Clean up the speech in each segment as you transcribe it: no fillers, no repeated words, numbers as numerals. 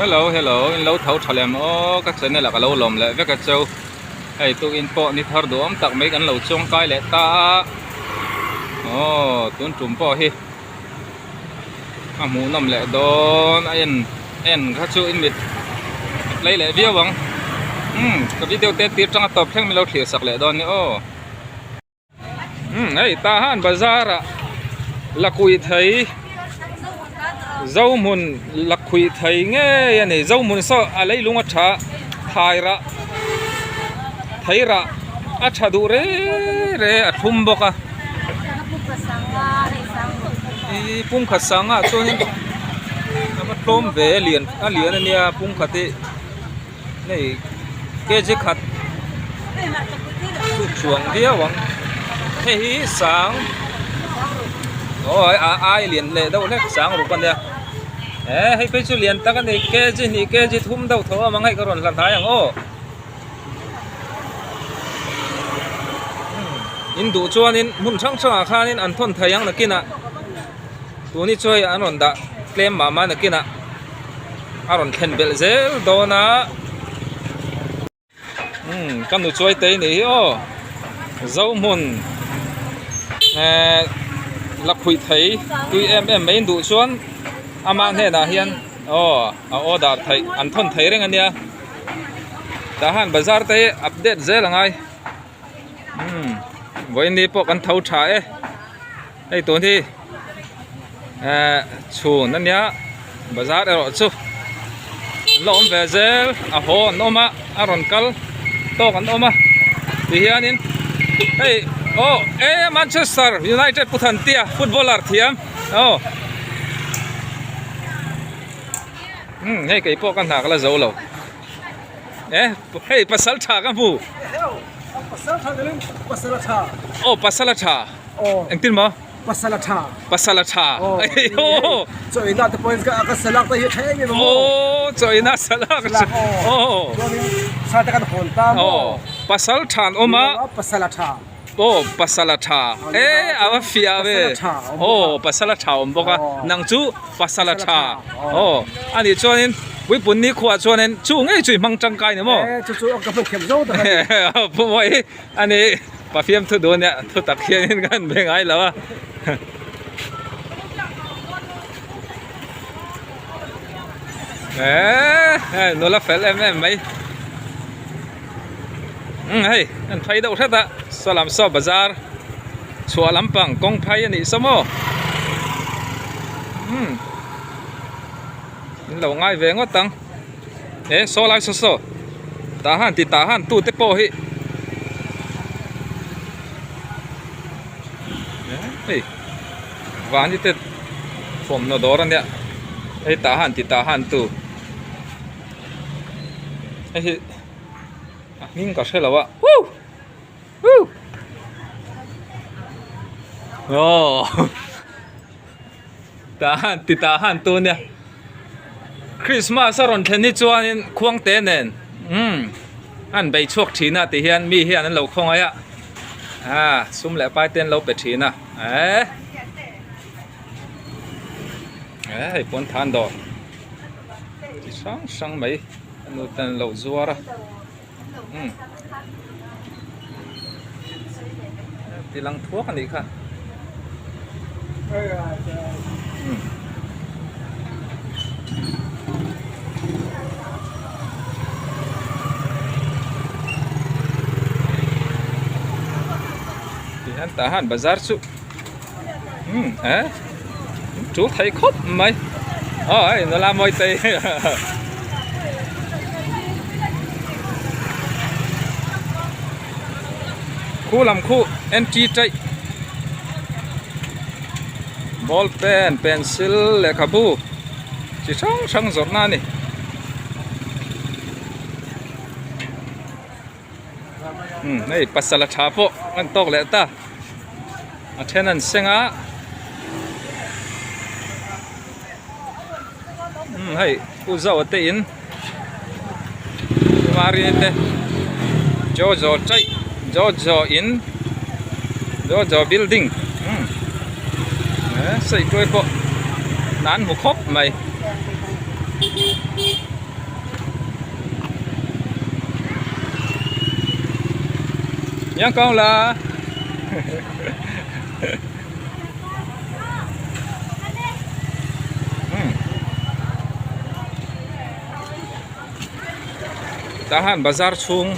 Hello hello in lo tho tha lem aw ka channel ah ka lo lawm leh vek a cheu hei tukin pawh ni thar duhawm tak mai kan lo chuang kai leh ta a aw tun tum pawh hi a hmuh nawm leh dawn a en en kha chu in mit a play leh viau ang umm ka video te tir tanga tawp thleng min lo thlir sak leh dawn nia aw. Umm hei tah han bazar ah lakhuih thei zohmun lakhuih thei ngei a ni zohmun saw a leilung a tha thai rah thei rah a tha duh re re a thlum bawk a ihh pumkhat sangah chuanin a va tlawm ve a lian a lian a nia pumkhat hi. Hei kg khat chu chuang viau ang hei hi sang aw a ai lian leh deuh hlek sang ruk ania e hei phei chu lian tak ani kg hnih kg thum deuh tho a mang hei ka rawn hla hnai ang aw in duh chuanin hmun hrang hrangah khanin an thawn thei ang nakinah tuni chu hei an rawn dah tlem mah mah nakinah. A rawn thlen belh zel dawn a umm ka nu chuai te anih hi aw zohmun ehh lakhuih thei tui em em mai duh chuan ama hnenah hian aw a order theih an thawn thei reng ania tah han bazar te hi update zel a ngai umm vawiin pawh kan tho tha e. Hei tun hi ehh chhun ania bazar erawh chu an la awm ve zel a haw an awm a a rawn kal tawk an awm a ti hianin hei aw e Manchester United pu Thantea footballer thiam aw umm hei kei pawh ka hna ka la zo lo e hei pasal tha ka hmu aw pasal a tha. Engtin maw? Pasal a tha. Pasal a tha. Aw. Chawina te pawhin ka salak te hi a tha em em a maw? Aw chawina salak a tha. Aw. Chuanin sa te kan hawn ta maw? Aw. Pasal tha an awm a. Pasal a tha. Aw pasal a tha. E a va fiah ve. Aw pasal a tha awm bawk a. Nang chu pasal a tha. Aw. Anih chuanin Puipun nikhua chuanin chu ngei chu i hmang tangkai ni maw? E chu chu ka hmu thiam zo tak a ni. Pu Mawi ani. Pafiam thu duh ania thu tak hianin ka han be ngai lo a. Eee hei nula fel em em mai. Umm hei an phei deuh hret a saw lam saw bazar chhuah lampang kawng phei a nih saw maw. Umm in lo ngai ve ngawt ang. E saw lai saw saw tah han ti tah han tute pawh hi hei vani te thawmhnaw dawr ania hei tah han ti tah han tu hei hi a hming ka hre lo a woo woo aww. Tah han ti tah han tu nia Christmas a rawn thlen hi chuanin khuangte nen umm an bei chhuak thin a ti hian mi hian an lo khawngaih a ah sum leh pai te an lo pe thin a eh eh hei pawn than dawr chi hrang hrang mai a nu ten an lo zuar a umm ti lang thuak a nih kha umm ti hian tah han bazar chu umm eh tul thei khawp mai aw hei nula mawi te khu lam khu entry taih ball pen pencil lehkhabu chi hrang hrang zawrhna a ni. Umm hei pasal a tha pawh an tawk leh ta a then an seng a umm hei u zauh te in mari te jojo chaih jojo in jojo building umm eh sawi tuai pawh nan hmu khawp mai. Miang kau la. Tahan bazar chhung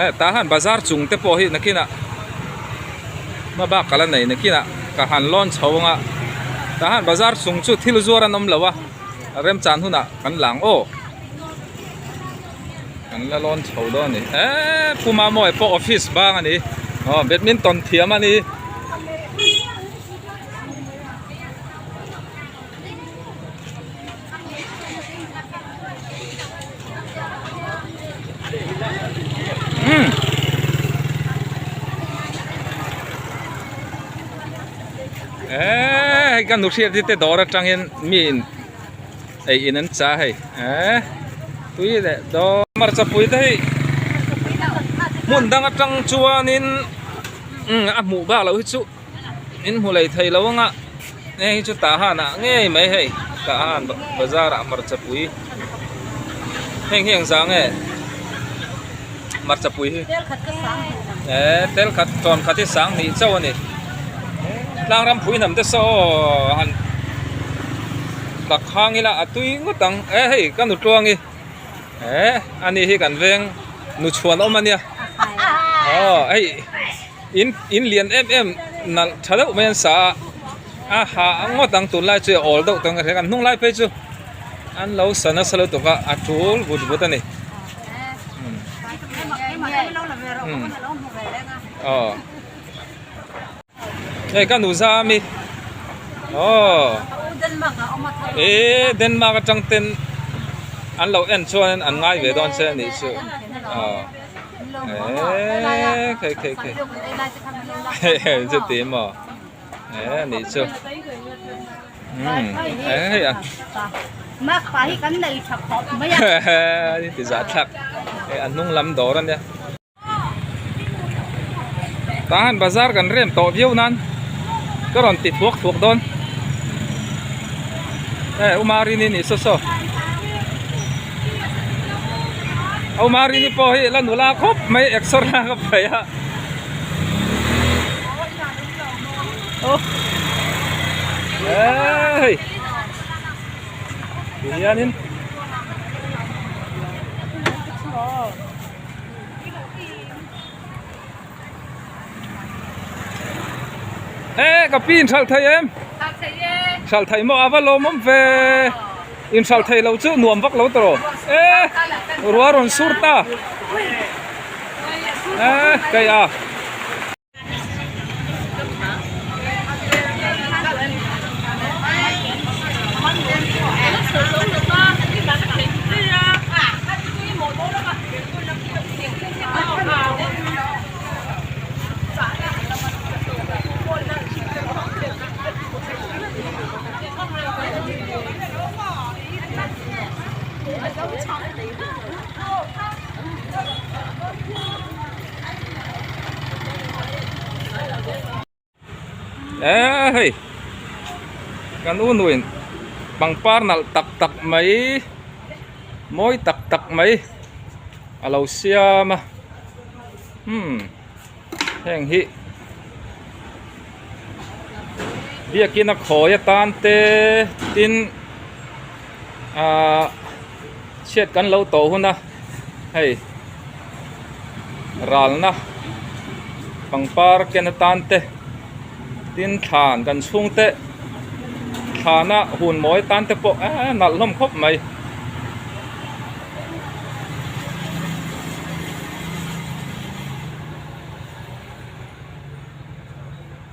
eh tahan bazar chung te pawh hi nakinah hma bak ka la nei nakinah ka han lawn chho anga tahan bazar chung chu thil zuar an awm lo a remchan hunah kan lang aw. Kan la lawn chho dawn a ni eee Pu Mamawia pawh office bang a ni aw badminton thiam a ni. Umm eee hei ka nu hriat hi te dawr atangin mi in Ei in an cha hei eh tui leh dawn hmarcha pui te hei hmun dang atang chuanin umm a hmuh bak loh hi chu in hmu lei thei lo anga heng hi chu tah han ah ngei mai hei tah han bazar ah hmarcha pui heng hi eng zah nge hmarcha pui hi eh tel khat tawn khat hi sang hnih chauh a ni. Tlang ram phui hnam te saw aw han tlak hang ila a tui ngawt ang e hei ka nu tluangi eh ani hi kan veng nu chhuan awm ania aw hei in in lian em em nalh tha deuh mai an sa a a ha ngawt ang tunlai chu a awl deuh tawh ang ka hria kan hnung lai phei chu an lo sa nasa lutuk a a tul vut vut a ni aw. Hei ka nu zami aw e Denmark atang ten an lo en chuan an ngai ve dawn che anih chu aw e khei khei khei hei chuti maw e anih chu umm e hei a hehe ti zah thlak hei a hnung lam dawr ania. Tahan bazar kan rem tawh viau nan ka rawn ti thuak thuak dawn e Umarini ni saw saw Umarini pawh hi la nula khawp mai exer la ka paih a aw hei ti hianin. E ka pi in hralh thei em? Hralh thei e. Hralh thei maw ava lawmawm ve. In hralh thei lo chu nuam vak lo tawh. E ruah rawn sur ta. E kei a. Eee hei kan u nuin pangpar nalh tak tak mai mawi tak tak mai a lo siam a umm heng hi biakin a khawi atan te tin ahh chhiat kan lo tawh hun a hei ralna pangpar ken atan te tin thlan kan chhung te thlana hun mawi atan te pawh eee nalh hlawm khawp mai.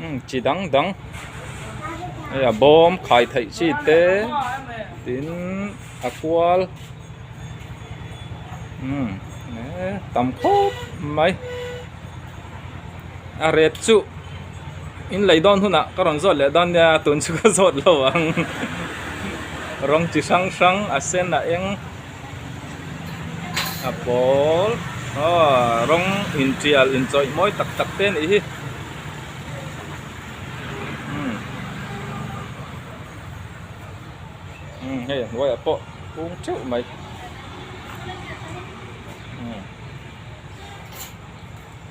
Umm chi dang dang hei a bawm khai theih chi te tin a kual umm eh tam khawp mai a ret chu in lei dawn hunah ka rawn zawt leh dawn nia tun chu ka zawt lo ang rawng chi hrang hrang a sen a eng. A pawl aw rawng intial inchawih mawi tak tak te anih hi umm umm hei a hnuaiah pawh kung teuh mai umm.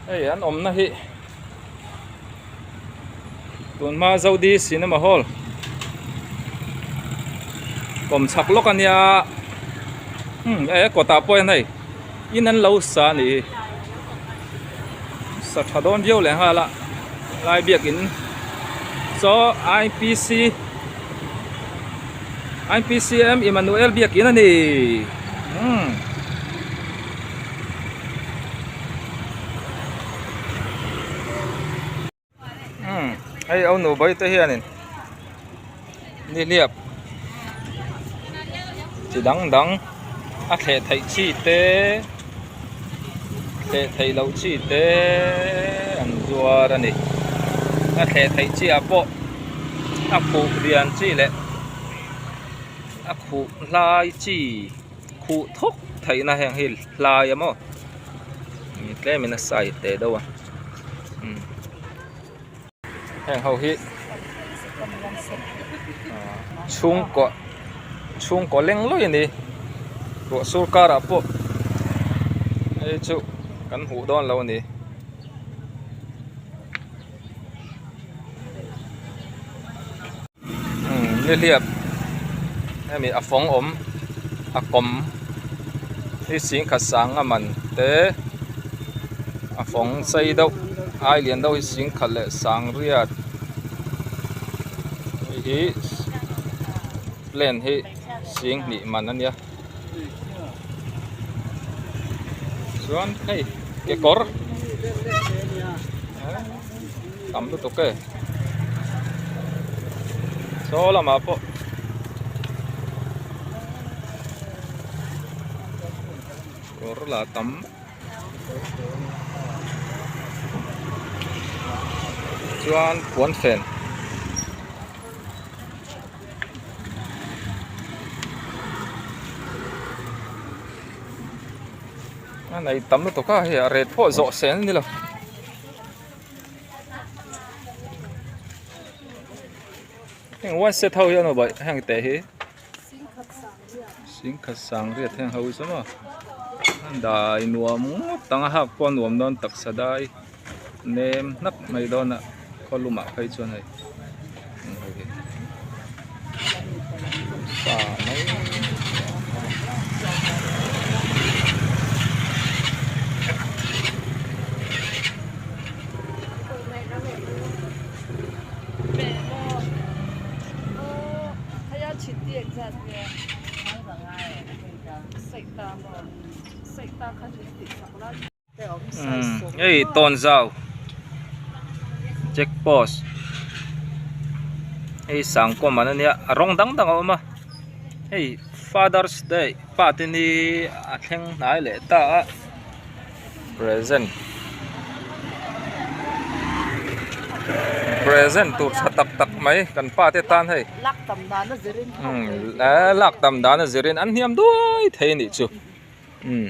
Hei an awmna hi tunhma Zodi Cinema Hall kawm chhak lawk a nia umm e kawtah pawh hian hei in an lo sa a nih hi sa tha dawn viau leh nghal a lai biakin chaw I_P_C I_P_C_M Emmanuel biakin a ni umm. Umm hei au nu bai te hianin nihliap chi dang dang a thleh theih chi te thleh theih loh chi te an zuar a ni a thleh theih chi ah pawh a khuh lian chi leh a khuh hlai chi. Khuh thawk theihna heng hi hlai a maw tlem in a sai teh deuh a umm heng ho hi chhungkaw chhungkaw leng lawih a ni ruah sur karah pawh hei chu kan hmuh dawn lo a ni. Nihliap hemi a fawng awm a kawm hi singkhat sang a man te a fawng sei deuh ai lian deuh hi singkhat leh sang riat hei hi plane hi sing hnih man a nia chuan hei kekawr tam lutuk e saw lamah pawh kawr lah tam chuan puan fen. A nei tam lutuk a hei a ret pawh zawh sel a ni lo. Heng one set ho hi an awm heng teh hi singkhat sang riat heng ho hi chu maw an dai nuam ngawt ang a hak pawh a nuam dawn taksa dai nem hnap mai dawn a khaw lumah phei chuan hei heng ho hi sa mai. Hei tawnzau check post hei sangkawm an ania a rawng dang dang a awm a hei father's day pa te ni a thleng hnai leh ta a. Present present tur tha tak tak mai kan pa te tan hei lak tam dan a zirin umm lak tam dan a zirin an hniam duai thei a nih chu umm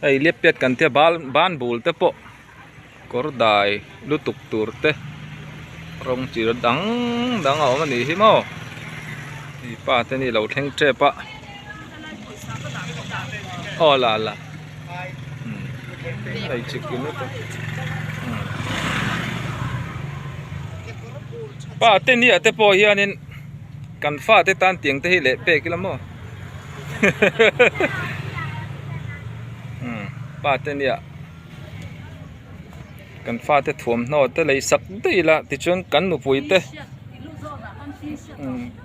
hei lep pet kan tia bal ban bul te pawh kawr dai lutuk tur te rawng chi dang dang a awm a nih hi maw hei pa te ni lo thleng tep a aw la la hei chi kim lutuk pa te ni ah te pawh hianin kan fa te tan tiang te hi leh pek ila maw pa te nia. Kan fate thuamhnaw te lei sak daih ila tichuan kan nupui te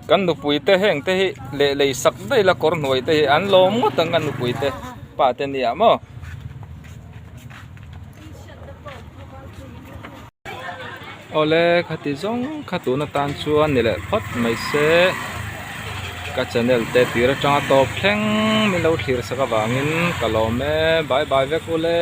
kan nupui te heng te hi leh lei sak daih ila kawr hnuai te hi an lawm ngawt ang kan nupui te pa te nia maw. Awle khati zawng kha tun atan chuan ni leh phawt mai se ka channel te tir atanga tawp thleng min lo thlir sak avangin ka lawm e bye bye vek ule.